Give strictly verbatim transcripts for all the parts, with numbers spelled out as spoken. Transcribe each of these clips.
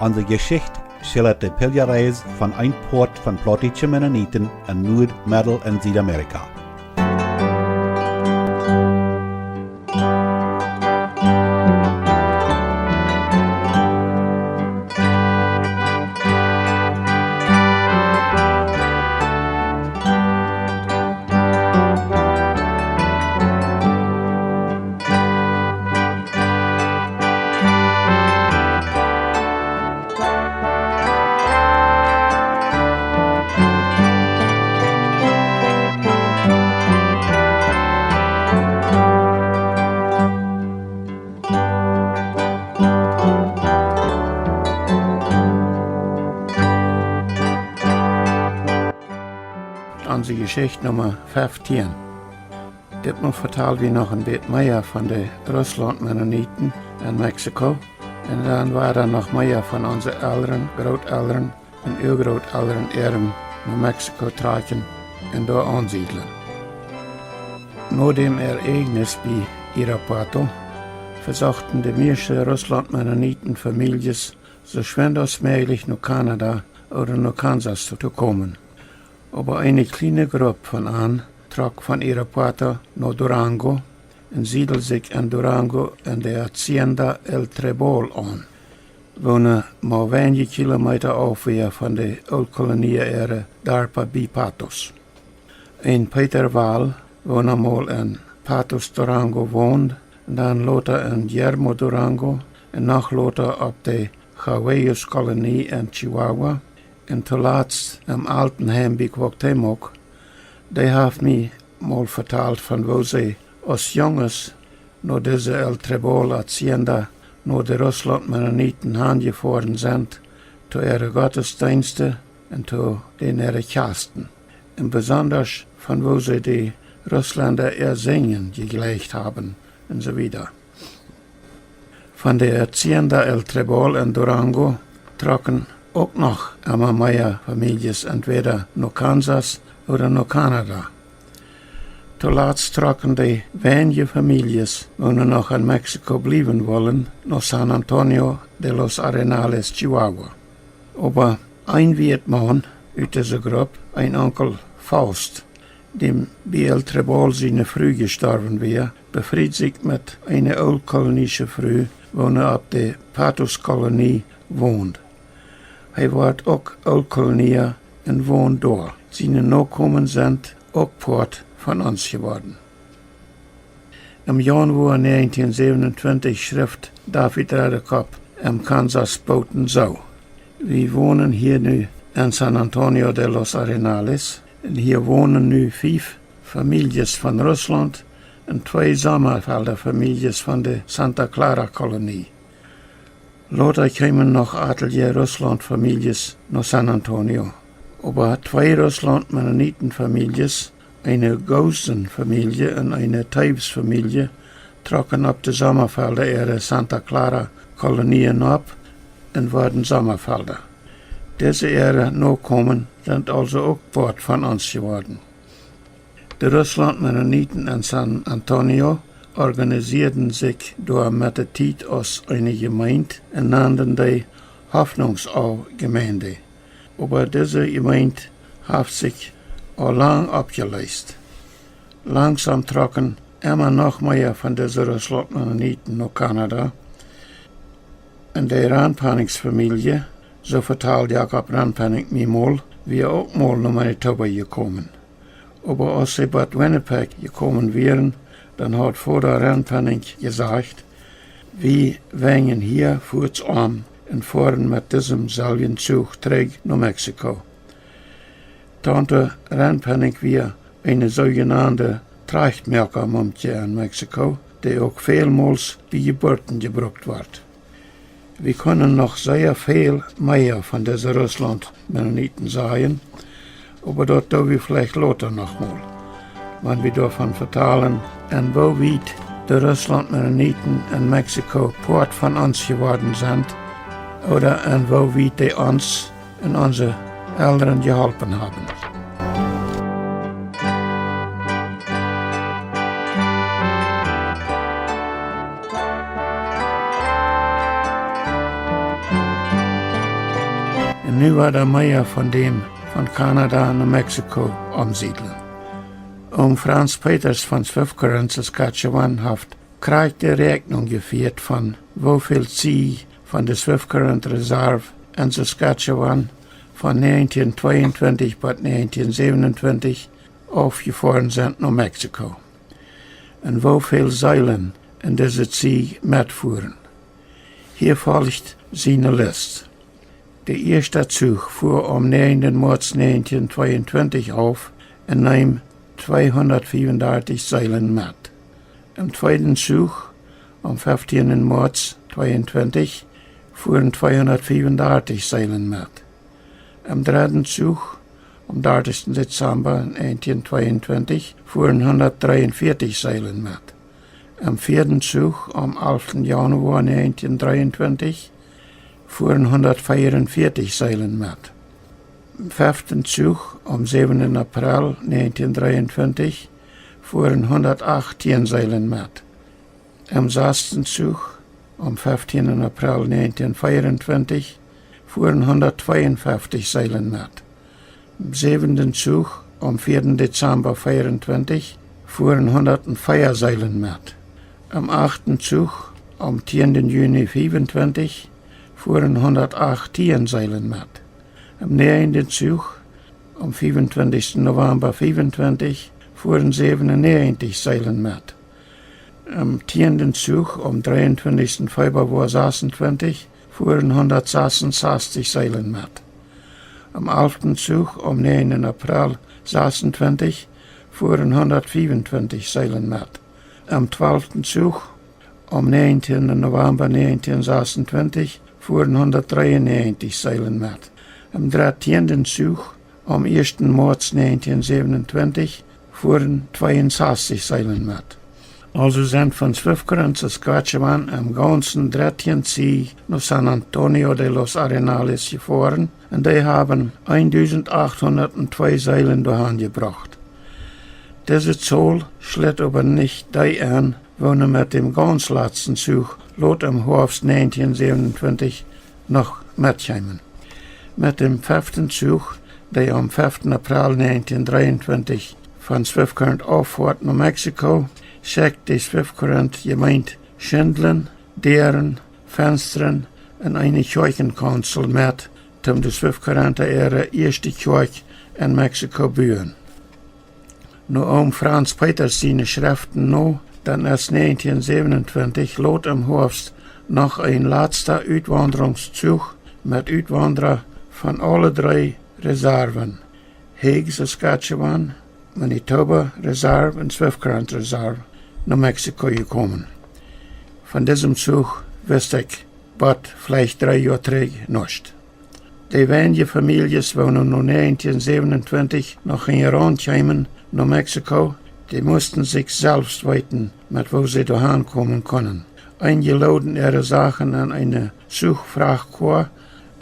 Onse Jeschicht schildat de Piljareis von een Poat von plautdietsche Mennoniten en Nuad-, Meddel- un Siedamerika. Onse Jeschicht Numma feftieen. Ditmol vetal wie noch een bät mea von de Russlaunt-Mennoniten en Mexiko. Un dan wieren noch mea von onse Elren, Grootelren un Urgrootelren äa no Mexiko trakjen un doa aunsiedlen. No däm Ereignis bie Irapuato vesochten de mieeschte Russlaunt-Mennoniten-Famieljes soo schwind aus mäajlich no Kanada ooda no Kansas to, to komen. Oba eene kjliene Grupp von an trock von Irapuato no Durango un siedeld sikj en Durango en de Hacienda El Trebol aun, woone mau weinje Kilometa auf wia von de Ooltkolonia äare Darpa bie Patos. Een Peter Wall, woona mol en Patos, Durango wond, un dan lota en Yermo, Durango, un noch lota opp de Jagüeyos Kolonie en Chihuahua, un toolatst em Altenheim bie Cuauhtémoc, dee haft mie mol vetalt von woo see aus Junges no dise El Trebol Hacienda, no de Russlaunt-Mennoniten hanjefoaren sent, to äare Gottesdeensten un to dän äare Kjasten. Un besondasch von woo see de Russlenda äa Sinjen jejlikjt haben un soo wieda. Von de Hacienda El Trebol en Durango trocken uk noch emma mea Famieljes entwäda no Kansas ooda no Kanada. Toolatst trocken de weinje Famieljes, woone noch en Mexiko bliewen wullen, no San Antonio de los Arenales, Chihuahua. Oba een Wietmaun ut dise Grupp, een Onkel Faust, däm bie El Trebol siene Fru jestorwen wia, befried sikj met eene ooltkolonische Fru, woone opp de Patos Kolonie wond. Hee wort uk Ooltkolonia un wond doa. Siene Nokomen sent uk Poat von ons jeworden. Em Januoa näajentieen säwenuntwintich schrift David Redekop em Kansas Poten soo: Wie wonen hia nu en San Antonio de los Arenales, un hia wonen nu fief Famieljes von Russlaunt un twee Sommafelda Famieljes von de Santa Clara Kolonie. Lota kjeemen noch atelje Russlaunt Famieljes no San Antonio. Oba twee Russlaunt Mennoniten Famieljes, eene Goosen Famielje un eene Toews Famielje, trocken opp de Sommafelda äare Santa Clara Kolonie nopp un worden Sommafelda. Dise äare Nokomen sent aulsoo uk Poat von ons jeworden. De Russlaunt Mennoniten en San Antonio organisieeden sikj doa met de Tiet aus eene Jemeent un nanden dee Hoffnungsau Gemeinde. Oba dise Jemeent haft sikj aul lang oppjeleest. Langsom trocken emma noch mea von dise Russlaunt Mennoniten no Kanada. Un de Randpaninks Famielje, soo vetald Jakob Randpanink mie mol, wia uk mol no Manitoba jekomen. Oba aus see bot Winnipeg jekomen wieren, dan haud Voda Randpanink jesajcht: Wie wenjen hia fuats om un foaren met disem selwjen Zuch trigj no Mexiko. Taunte Randpanink wia eene soojenande Trajchtmoaka-Mumkje en Mexiko, dee uk välmols bie Jeburten jebrukt wort. Wie kunnen noch sea väl mea von dise Russlaunt Mennoniten sajen, oba daut doo wie veleicht lota noch mol, wan wie doavon vetalen, en woo wiet de Russlaunt Mennoniten en Mexiko Poat von ons jeworden sent, ooda en woo wiet dee ons un onse Elren jeholpen haben. Nu woat mea von däm von Kanada no Mexiko omsiedlen. Oom Franz Peters von Swift Current, Saskatchewan, haft krakjt de Räakjnunk jefieet von woo väl Zieej von de Swift Current Reserve en Saskatchewan von negentien tweeuntwintich bat negentien säwenuntwintich aufjefoaren sent no Mexiko, un woo väl Seelen en dise Zieej metfuaren. Hia folcht siene List. De ieeschta Zuch fua aum näajenden Moaz negentien tweeuntwintich auf un neem tweehundatfiewundartich Seelen met. Em tweeden Zuch, aum feftienden Moaz tweeuntwintich, fuaren tweehundatfiewundartich Seelen met. Em dredden Zuch, aum dartichsten Dezamba negentien tweeuntwintich, fuaren hundatdreeunvieetich Seelen met. Em vieeden Zuch, aum alften Januar negentien dreeuntwintich, fuaren hundatveeunvieetich Seelen met. Em feften Zuch, aum säwenden April negentien dreeuntwintich, fuaren hundatachtieen Seelen met. Em sasten Zuch, aum feftienden April negentien veeruntwintich, fuaren hundattweeunfeftich Seelen met. Em säwenden Zuch, aum vieeden Dezamba veeruntwintich, fuaren hundatvief Seelen met. Em achten Zuch, aum tieenden Juni fiewuntwintich, fuaren hundatachtieen Seelen met. Em näajenden Zuch, aum fiewuntwintichsten Novamba fiewuntwintich, fuaren säwenunnäajentich Seelen met. Em tieenden Zuch, aum dreeuntwintichsten Februar sasuntwintich, fuaren hundatsasunsastichtig Seelen met. Em alften Zuch, aum näajenden April sasuntwintich, fuaren hundatfiewuntwintich Seelen met. Em twalften Zuch, aum näajentieenden Novamba negentien sasuntwintich, fuaren hundatdreeunnäajentich Seelen met. Em dartieenden Zuch, aum ieeschten Moaz negentien säwenuntwintich, fuaren tweeunsastich Seelen met. Aulsoo sent von Swift Current, Saskatchewan em gaunzen dartieen Zieej no San Antonio de los Arenales jefoaren un dee haben eendusentachthundatnwee Seelen doahan jebrocht. Dise Zol schlitt oba nich dee en, woone met däm gaunz latsten Zuch lot em Hoafst negentien säwenuntwintich noch metkjeemen. Met däm feften Zuch, dee aum feften April negentien dreeuntwintich von Swift Current auffoat no Mexiko, schekjt de Swift Current Jemeent Schindeln, Däaren, Fenstren un eene Kjoakjenkaunzel met, toom de Swift Currenta äare ieeschte Kjoakj en Mexiko buen. No Oom Franz Peters siene Schreften no, dan es negentien säwenuntwintich lot em Hoafst noch een latsta Utwaundrungszuch met Utwaundra von aule dree Reserven, Hague, Saskatchewan, Manitoba Reserve un Swift Current Reserve, no Mexiko jekomen. Von disem Zuch wist ekj bat veleicht dree Joa trigj nuscht. De weinje Famieljes, woone no negentien säwenuntwintich noch en Jeroen kjeemen no Mexiko, dee musten sikj selfst weeten, met woo see doahan komen kunnen. Eenje looden äare Sachen en eene Zuchfrachkoa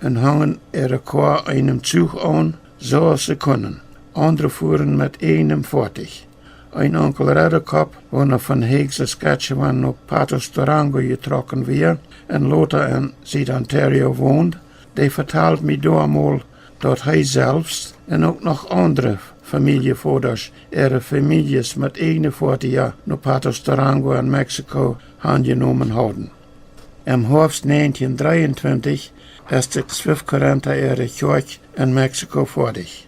un hongen äare Koa eenem Zuch aun, soo aus see kunnen. Aundre fuaren met ieejnem Foatich. Een Onkel Redekop, woona von Hague, Saskatchewan no Patos, Durango jetrocken wia un lota en Sied-Ontario wond, dee vetald mie doamol, daut hee selfst un uk noch aundre Famieljevodasch äare Famieljes met ieejne Foatieja no Patos, Durango en Mexiko hanjenomen hauden. Em Hoafst negentien dreeuntwintich es de Swift Currenta äare Kjoakj en Mexiko foadich.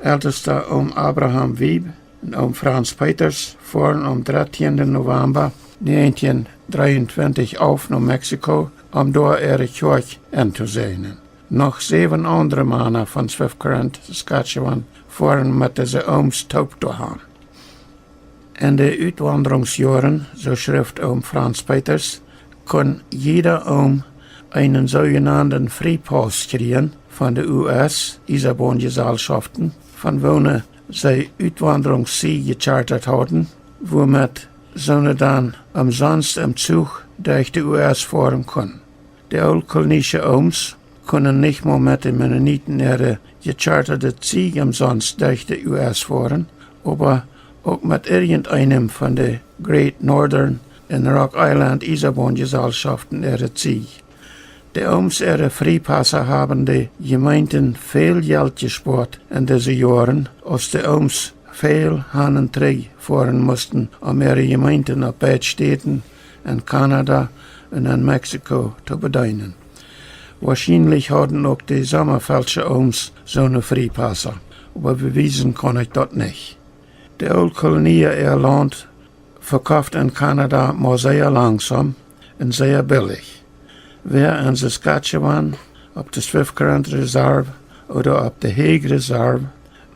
Eltesta Oom Abraham Wiebe un Oom Franz Peters foaren aum dartieenden Novamba negentien dreeuntwintich auf no Mexiko, om doa äare Kjoakj entosäajnen. Noch säwen aundre Mana von Swift Current, Saskatchewan, foaren met dise Ooms toop doahan. En de Utwaundrungsjoaren, soo schrift Oom Franz Peters, kunn jieda Oom eenen soojenanden Friepaus kjrieen von de U S Iesaboonjesalschoften, von woone see Utwaundrungszieej jechartat hauden, wuamet soone dan omsonst em Zuch derch de U S foaren kunnen. De ooltkolonische Ooms kunnen nich mau met de Mennoniten äare jechartade Zieej omsonst derch de U S foaren, oba uk met irjenteenem von de Great Northern un Rock Island Iesaboonjesalschoften äare Zieej. De Ooms äare Friepassa haben de Jemeenten väl Jelt jespoat en dise Joaren, aus de Ooms väl han un trigj foaren musten, om äare Jemeenten opp beid Städen, en Kanada un en Mexiko, to bedeenen. Woarschienlich hauden uk de Sommerfeldsche Ooms soone Friepassa, oba bewiesen kaun ekj daut nich. De Ooltkolonia äa Launt vekoft en Kanada mau sea langsom un sea billich. Wäa en Saskatchewan, opp de Swift Current Reserve ooda opp de Hague Reserve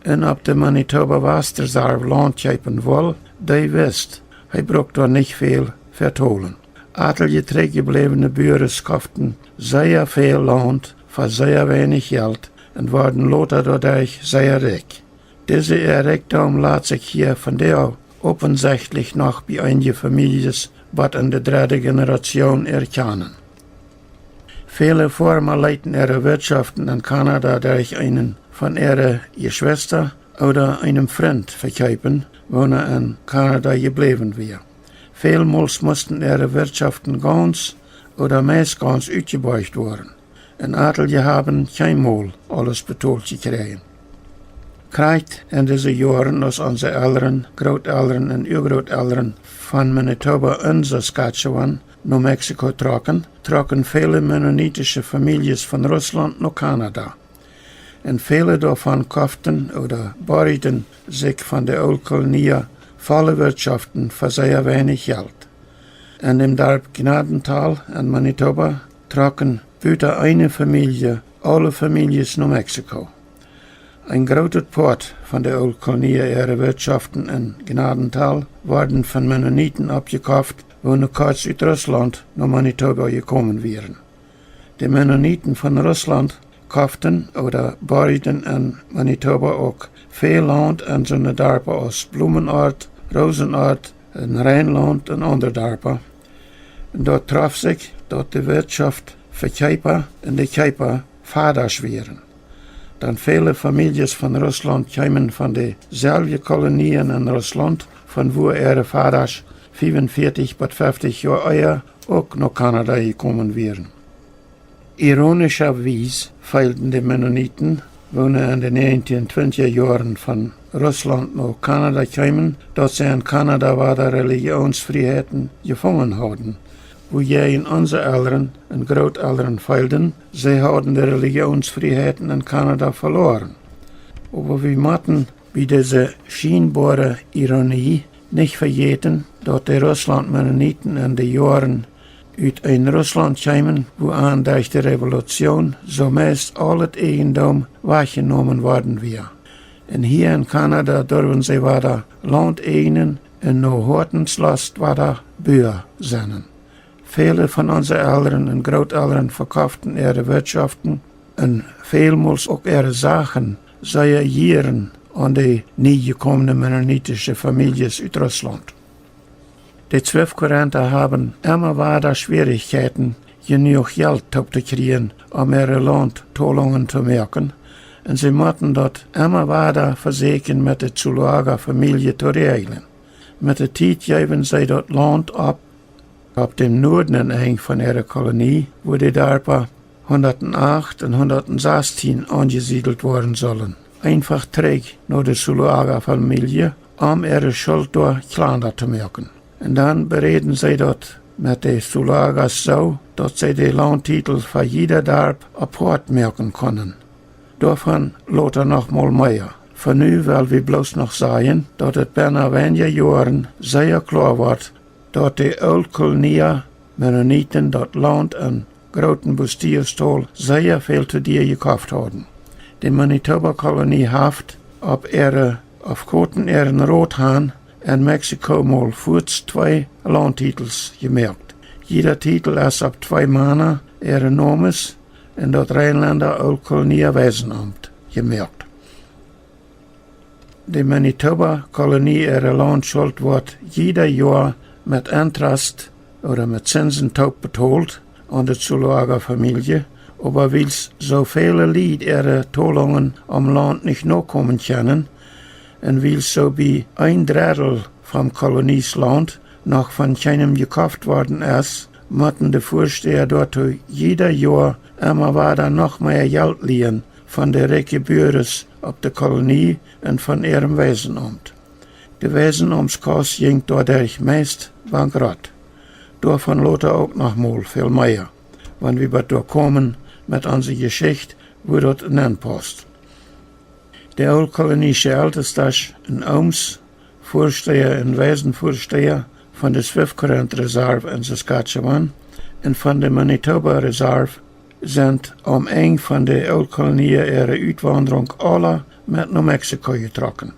un opp de Manitoba West Reserve Launt kjeepen wull, dee wist, hee brukt doa nich väl fa tolen. Atelje trigjjebläwne Buaren koften sea väl Launt fa sea weinich Jelt un worden lota doaderch sea rikj. Dise äa Rikjdom lat sikj hia vondoag opensechtlich noch bie eenje Famieljes bat en de dredde Generation erkjanen. Väle Foarma leeten äare Wirtschoften en Kanada derch eenen von äare Jeschwista ooda eenem Frint vekjeepen, woona en Kanada jebläwen wia. Välmols musten äare Wirtschoften gauns ooda meist gauns utjebieecht woaren. Un atelje haben kjeenmol aules betolt jekjräajen. Krakjt en dise Joaren, aus onse Elren, Grootelren un Uagrootelren von Manitoba un Saskatchewan no Mexiko trocken, trocken väle mennonitische Famieljes von Russlaunt no Kanada. Un väle doavon koften ooda borjden sikj von de Ooltkolonia volle Wirtschoften fa sea weinich Jelt. En däm Darp Gnadental en Manitoba trocken buta eene Famielje aule Famieljes no Mexiko. Een grootet Poat von de Ooltkolonia äare Wirtschoften en Gnadental worden von Mennoniten oppjekoft, woone kort ut Russlaunt no Manitoba jekomen wieren. De Mennoniten von Russlaunt koften ooda borjden en Manitoba uk väl Launt en soone Darpa aus Blumenort, Rosenort un Reinlaunt un aundre Darpa. Un daut trof sikj, daut de Wirtschoft fa Kjeepa un de Kjeepa Vadasch wieren. Dan väle Famieljes von Russlaunt kjeemen von de selwje Kolonien en Russlaunt, von wua äare Vadasch fiefunvieetich bat feftich Joa ea uk no Kanada jekomen wieren. Ironischarwies feelden de Mennoniten, woone en de näajentieen twintja Joaren von Russlaunt no Kanada kjeemen, daut see en Kanada wada Relijionsfrieheiten jefungen hauden, wuajäajen onse Elren un Grootelren feelden, see hauden de Relijionsfrieheiten en Kanada veloaren. Oba wie motten bie dise schienboare Ironie nich vejäten, daut de Russlaunt Mennoniten en de Joaren ut een Russlaunt kjeemen, wuaenn derch de Revolution soo meist aul daut Eejendom wajchjenomen worden wia. Un hia en Kanada durwen see wada Launt eejnen un no Hoatenslost wada Bua sennen. Väle von onse Elren un Grootelren vekoften äare Wirtschoften un välmols uk äare Sachen sea jieren aun de niejekomne mennonitische Famieljes ut Russlaunt. De Swift Currenta haben emma wada Schwierichkjeiten, jenuach Jelt toop to kjrieen, om äare Launtolungen to moaken, un see motten daut emma wada vesieekjen met de Zuloaga Famielje to räajlen. Met de Tiet jeewen see daut Launt opp, opp däm nuadnen Enj von äare Kolonie, wua de Darpa hundat acht un hundat sastien aunjesiedelt woaren sullen, eenfach trigj no de Zuloaga Famielje, om äare Schult doa kjlanda to moaken. Un dan beräden see daut met de Zuloagas soo, daut see de Launttitel fa jieda Darp apoat moaken kunnen. Doavon lota noch mol mea. Fa nu well wie bloos noch sajen, daut et bennen weinje Joaren sea kloa wort, daut de Ooltkolonia Mennoniten daut Launt en Grooten Bustillos Tol sea väl to dia jekoft hauden. De Manitoba Kolonie haft opp äare Afkoten äaren Rot han en Mexiko mol fuaz twee Launttitels jemoakt. Jieda Titel es opp twee Mana äare Nomes un daut Reinlenda Ooltkolonia Weisenaumt jemoakt. De Manitoba Kolonie äare Launtschult woat jieda Joa met Interest ooda met Zinsen toop betolt aun de Zuloaga Famielje, oba wiels soo väle Lied äare Tolungen aum Launt nich nokomen kjennen, un wiels soo bie een Dreddel vom Kolonielaunt noch von kjeenem jekoft worden es, motten de Väastäja doatoo jieda Joa emma wada noch mea Jelt lieen von de rikje Buaren opp de Kolonie un von äarem Weisenaumt. De Weisenaumtskauss jinkj doaderch meist bankrott. Doavon lota uk noch mol väl mea, wan wie bat doa komen met onse Jeschicht, woo daut nenpaust. De ooltkolonische Eltestasch un Ooms, Väastäja un Weisenväastäja von de Swift Current Reserve en Saskatchewan un von de Manitoba Reserve sent aum Enj von de Ooltkolonia äare Utwaundrunk aula met no Mexiko jetrocken.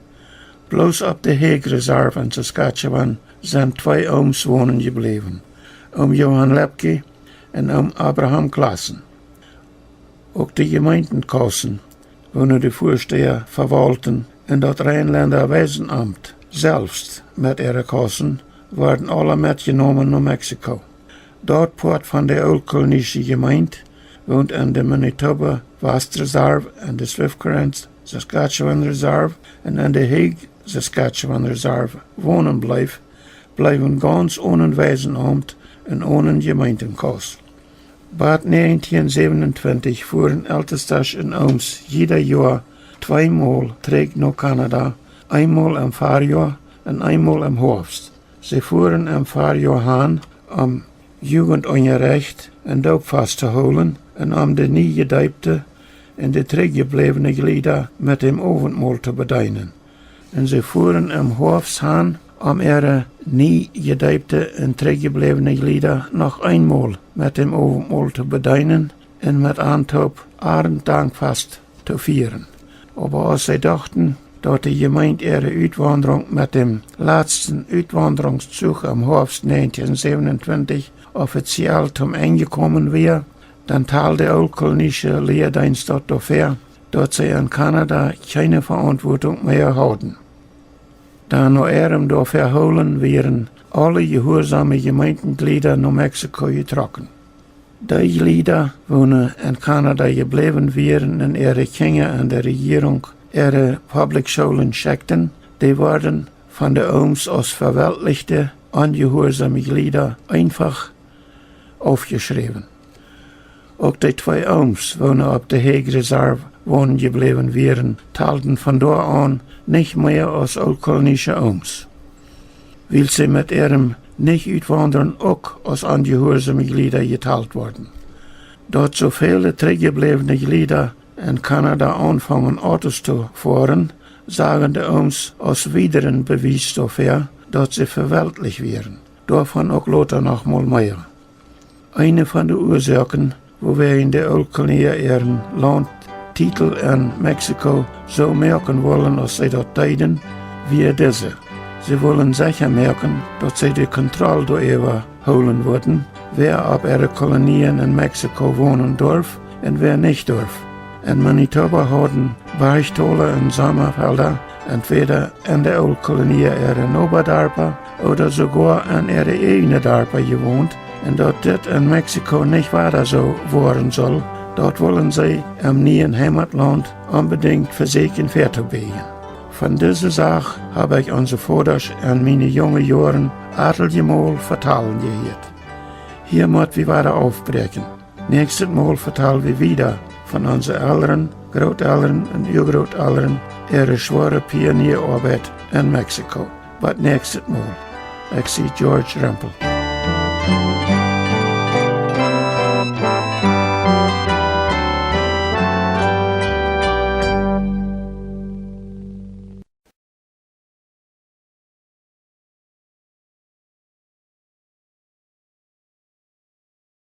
Bloos opp de Hague Reserve en Saskatchewan sent twee Ooms wonen jebläwen, Oom Johann Loeppky un Oom Abraham Claassen. Uk de Jemeentenkaussen, woone de Väastäja vewaulten, un daut Reinlenda Weisenaumt selfst met äare Kaussen, worden aula metjenomen no Mexiko. Daut Poat von de ooltkolonische Jemeent, woont en de Manitoba West Reserve un de Swift Current Saskatchewan Reserve un en de Hague Saskatchewan Reserve wonen bleef, bleewen gaunz onen Weisenaumt un onen Jemeentenkauss. Bat näajentieen säwen un twintich fuaren Eltestasch un Ooms jieda Joa tweemol trigj no Kanada, eenmol em Farjoa un eenmol em Hoafst. See fuaren em Farjoa han, om Jugendunjarecht un Doopfast to hoolen un om de Niejedeepte un de trigjjebläwne Jlieda met däm Owentmol to bedeenen. Un see fuaren em Hoafst han, om äare Niejedeepte un trigjjebläwne Jlieda noch eenmol met däm Owentmol to bedeenen un met an toop äaren Dankfast to fieren. Oba aus see dochten, daut de Jemeent äare Utwaundrunk met däm latsten Utwaundrungszug em Hoafst näajentieen säwen un twintich offiziell tom Enj jekomen wia, dan tald de ooltkolonische Lieedeenst daut doafäa, daut see en Kanada kjeene Veauntwuatunk mea hauden. Dan no äarem doafäa hoolen wieren aule jehuarsome Jemeentenjlieda no Mexiko jetrocken. Dee Jlieda, woone en Kanada jebläwen wieren un äare Kjinja aun de Rejierunk äare Publikschoolen schekjten, dee worden von de Ooms aus veweltlichte, onjehuarsome Jlieda eenfach aufjeschräwen. Uk dee twee Ooms, woone opp de Hague Reserve wonen jebläwen wieren, talden von doa aun nich mea aus ooltkolonische Ooms, wiels see met äarem Nich-Utwaundren uk aus onjehuarsome Jlieda jetalt worden. Daut soo väle trigjjebläwne Jlieda en Kanada aunfungen Autos to foaren, sagen de Ooms aus wiedren Bewies doafäa, daut see veweltlich wieren. Doavon uk lota noch mol mea. Eene von de Uasoaken, wuawäajen de Ooltkolonia äaren Launttietel en Mexiko soo moaken wullen aus see daut deeden, wia dise: See wullen secha moaken, daut see de Kontroll doaräwa hoolen wudden, wäa opp äare Kolonien en Mexiko wonen durf un wäa nich durf. En Manitoba hauden Bargtola un Sommafelda entwäda en de Ooltkolonia äare Nobadarpa ooda soogoa en äare ieejne Darpa jewont, un daut dit en Mexiko nich wada soo woaren sull, daut wullen see em nieen Heimatlaunt onbedinjt vesieekjen väatobieejen. Von dise Sach hab ekj onse Vodasch en miene junge Joaren ateljemol vetalen jehieet. Hia mott wie wada aufbräakjen. Näakjstet Mol vetal wie wieda von onse Elren, Grootelren un Uagrootelren äare schwoare Pionieaoabeit en Mexiko. Bat näakjstet Mol. Ekj sie George Rempel.